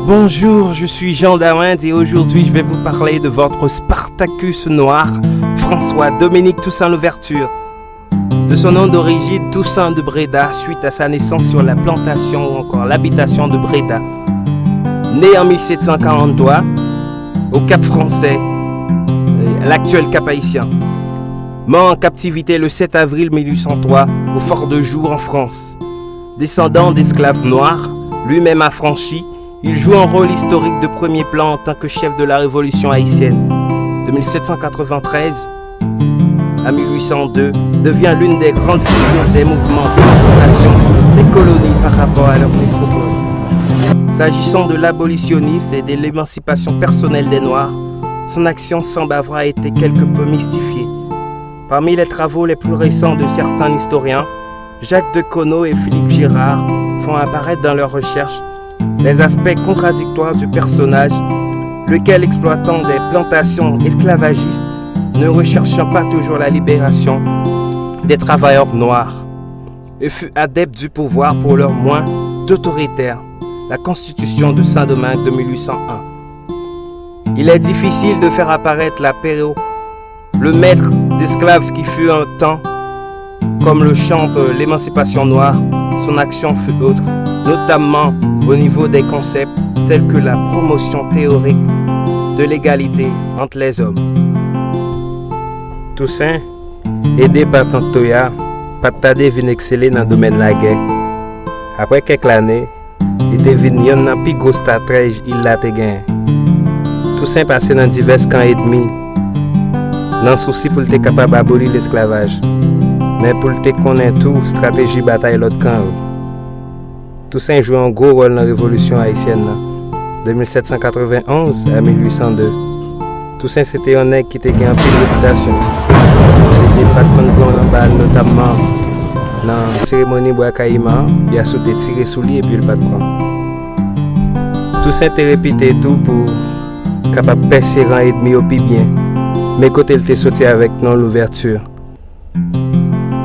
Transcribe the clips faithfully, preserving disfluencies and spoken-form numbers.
Bonjour, je suis Jean Dawend et aujourd'hui je vais vous parler de votre Spartacus noir, François Dominique Toussaint Louverture. De son nom d'origine, Toussaint de Breda, suite à sa naissance sur la plantation ou encore l'habitation de Breda. Né en mille sept cent quarante-trois au Cap Français, euh, l'actuel Cap Haïtien. Mort en captivité le sept avril mille huit cent trois au Fort de Joux en France. Descendant d'esclaves noirs, lui-même affranchi, il joue un rôle historique de premier plan en tant que chef de la Révolution haïtienne. De mille sept cent quatre-vingt-treize à mille huit cent deux, devient l'une des grandes figures des mouvements d'émancipation des colonies par rapport à leur métropole. S'agissant de l'abolitionnisme et de l'émancipation personnelle des Noirs, son action semble avoir été quelque peu mystifiée. Parmi les travaux les plus récents de certains historiens, Jacques Deconeau et Philippe Gérard font apparaître dans leurs recherches les aspects contradictoires du personnage, lequel, exploitant des plantations esclavagistes, ne recherchant pas toujours la libération des travailleurs noirs, et fut adepte du pouvoir pour l'heure moins autoritaire, la Constitution de Saint-Domingue de mille huit cent un. Il est difficile de faire apparaître la péro-, le maître d'esclaves qui fut un temps, comme le chante l'émancipation noire, son action fut autre, notamment au niveau des concepts tels que la promotion théorique de l'égalité entre les hommes. Toussaint, ede pa tant Toya, pa t tade vin eksele nan domèn lagè. Apre kèk lane, li te vin yonn nan pi gwo estratèj il la te genyen. Toussaint pase nan divès kan ènmi nan sousi pou l te kapab aboli lesklavaj, men pou l te konnen tou estrateji batay lòt kan yo. Toussaint jwe yon gwo wòl nan Revolisyon Ayisyèn nan, de mil sèt san katrevenn onz a mil uit san de. Toussaint se te yon nèg ki te gen anpil repitasyon. Li te pa t konn pran nan bal, notamman nan seremoni Bwa Kayiman an, Biassou te tire sou li epi l pa t pran. Toussaint te repite tou pou kapab pèse ran ènmi yo pi byen, men kote l te soti avèk non Louverture.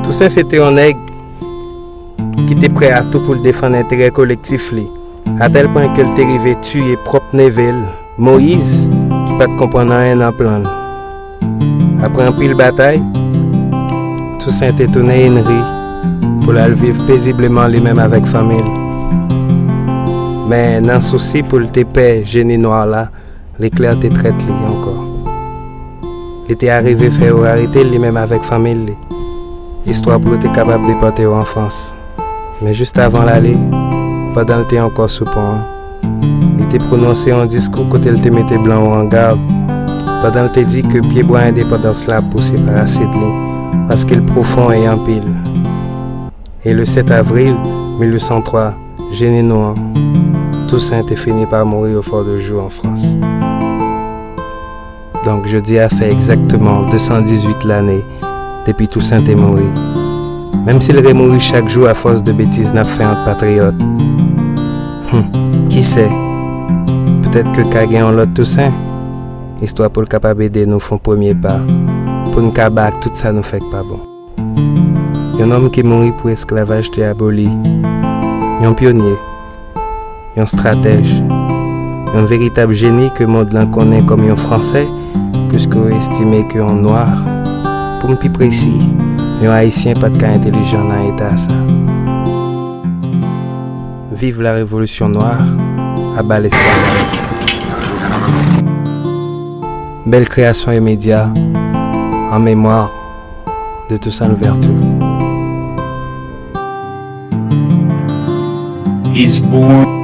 Toussaint se te yon nèg ki te prè a tou pou l defann enterè kolektif li, atèl pwen ke l te rive tiye pwòp neve l, Moyiz, ki pa t konprann anyen nan plan l. Apre anpil batay, Toussaint te tounen Henry pou l al viv pezibleman li menm avèk fanmi l. Men nan sousi pou l te pè jeni nwa la, Leklè te trèt li ankò. Li te arive fè yo arete l li menm avèk fanmi l li. Istwa pou yo te kapab depòte yo an Frans. Men jis avan l ale, pandan l te ankò sou pon an, li te pwononse yon diskou kote l te mete blan yo an gad, pandan l te di ke pyebwa endepandans la pouse pa rasin li, paske l pwofon e anpil. E le sèt avril mil uit san twa, jeni nou an, Toussaint te fini pa mouri o Fort de Joux an Frans. Donk, jodi a fè egzakteman de san dizuit lane depi Toussaint te mouri. Menm si l remouri chak jou afòs de betiz n ap fè ant patriyòt. Hum, kisa? Petèt ke ka gen yon lòt Toussaint. Istwa pou l kapab ede nou fè yon premye pa, pou n kaba ak tout sa nou fè k pa bon. Yon nonm ki mouri pou esklavaj te aboli. Yon pyonye. Yon estratèj. Yon veritab jeni ke mond lan konnen kòm yon Fransè, pliske yo estime ke yon Nwa, pou m pi presi, yon Ayisyen pa t ka entelijan nan eta sa. Vive la Révolution Noire, à bas l'esclavage. Bèl kreyasyon e medya, an memwa de Toussaint Louverture. He's born.